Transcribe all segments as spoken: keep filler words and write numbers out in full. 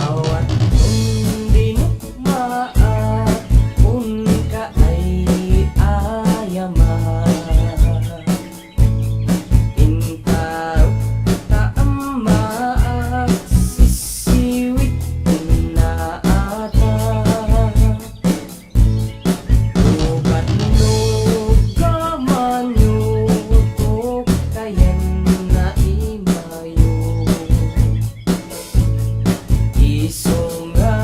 Awan undi nukmaak, unka ay ayama. Intauk ta ammaak, sisiwit na ata. Ubat no gamanyo, to kayan na imayo. Isu nga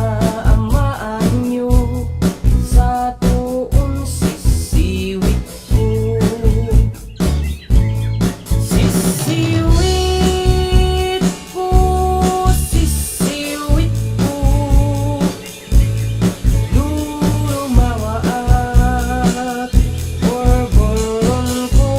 amaanyo, sa tuon sisiwitko. Sisiwitko, sisiwitko. No lumawaak, burburonko.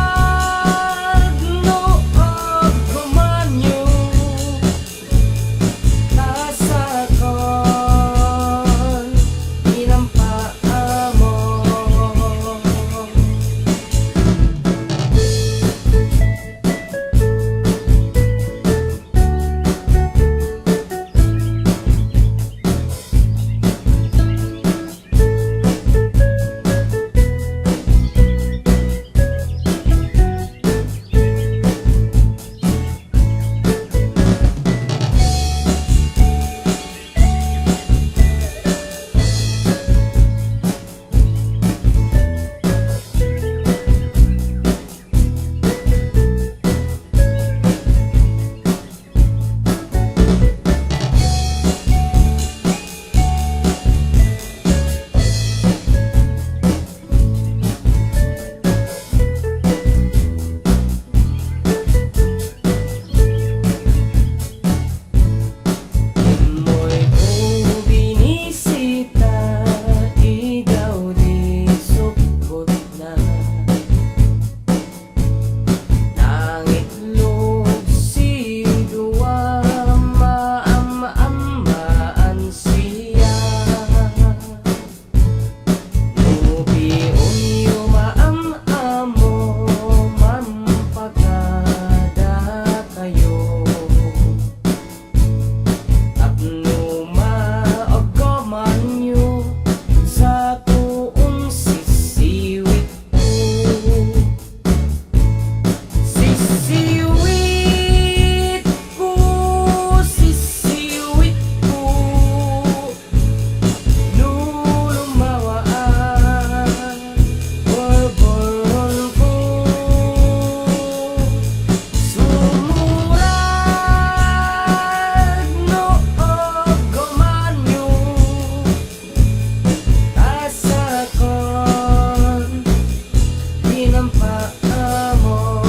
Sumurag no aggumanyo, ta sakon, inampaamok. Immoyko binisita, idaw di sukkotna. Nangitlog si dua, maam-ammaan siya. No piunyo maam-amo, mampakadakayo. Tapno maaggamanyo, sa tuon sisiwitko. Sisiwitko, sisiwitko. No lumawaak, burburonko. Sumurag no aggumanyo, ta sakon, inampaamok.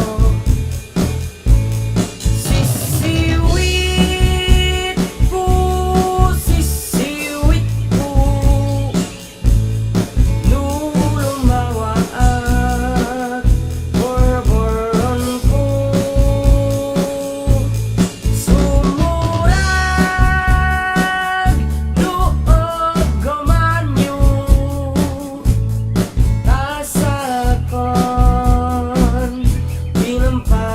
Sisiwitko, sisiwitko. No lumawaak, burburonko. Sumurag no aggumanyo, ta sakon, inampa